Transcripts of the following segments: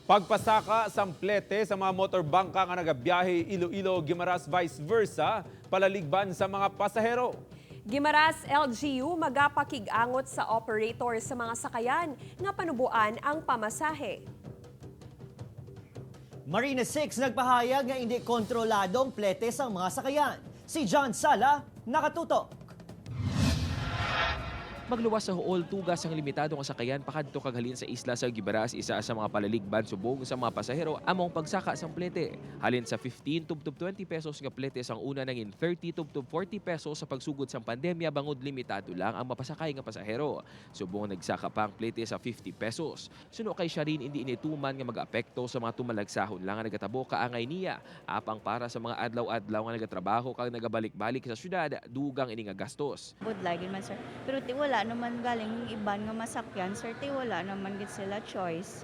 Pagpasaka sang plete sa mga motorbangka nga nagabiyahe Iloilo, Guimaras, vice versa, palaligban sa mga pasahero. Guimaras LGU magapakig-angot sa operator sa mga sakayan nga panubuan ang pamasahe. Marina 6 nagpahayag nga hindi kontroladong plete sang mga sakayan. Si John Sala, nakatutok. Magluwas sa huol, tugas ang limitado nga sakayan pakadto kag halin sa isla sa Guimaras, isa sa mga palaligban subong sa mga pasahero among pagsaka sang plete. Halin sa 15 tubtob 20 pesos nga plete sang una, nangin 30 tubtob 40 pesos sa pagsugod sang pandemya bangod limitado lang ang mapasakay nga pasahero. Subong nagsaka pa ang plete sa 50 pesos. Suno kay Sharin, hindi inituman nga mag-apekto sa mga tumalagsahon lang nga nagatabo kaangay niya. Apang para sa mga adlaw-adlaw nga nagatrabaho kag nagabalik-balik sa syudad, dugang ini nga gastos. Budlay gid man, sir. Pero ti wala naman galing iban nga masakyan, sir, ti wala naman gid sila choice.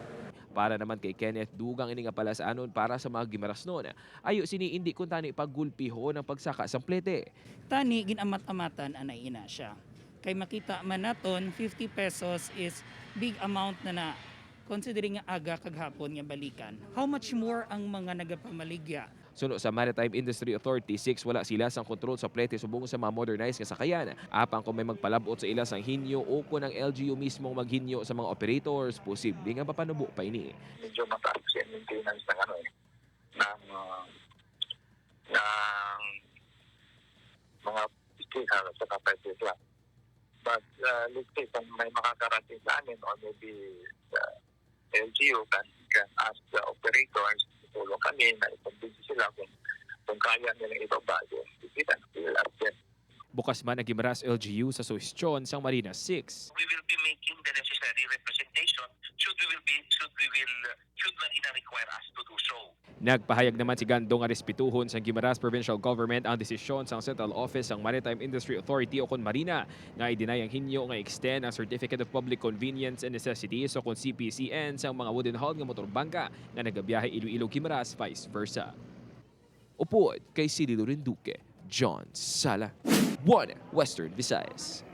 Para naman kay Kenneth, dugang ini nga palasanon para sa mga Gimarasnon. Ayo sini hindi kuntani paggulpiho ng pagsaka sang plete. Tani ginamat-amatan anay ina siya. Kay makita man naton 50 pesos is big amount na na considering nga aga kag hapon nga balikan. How much more ang mga nagapamaligya? Suno sa Maritime Industry Authority 6, wala sila sang kontrol sa plete subong sa mga modernized nga sakayan. Apang kung may magpalabot sa ila sang hinyo o kung ang LGU mismo maghinyo sa mga operators, posible nga mapanubo pa ini. Medyo mataas kasi ang maintenance ng ano eh, ng mga vehicle at saka private lang. But let's say kung may makakarating sa amin or maybe the LGU can ask the operators, tulong kami na i-convince sila kung kaya nilang ibaba, then we can will ask them. Bukas man ang Guimaras LGU sa suhestyon sang Marina 6. We will be making the necessary representation should Marina require us to do so. Nagpahayag naman si Gando nga respetuhon sa Guimaras Provincial Government ang desisyon sang Central Office sang Maritime Industry Authority o kon Marina nga i-deny ang hinyo nga extend ang Certificate of Public Convenience and Necessity o kon CPCN sang mga wooden hull nga motorbangka nga nagabiyahe Iloilo, Guimaras, vice versa. Upod kay Cirilo Rinduque, John Sala, 1 Western Visayas.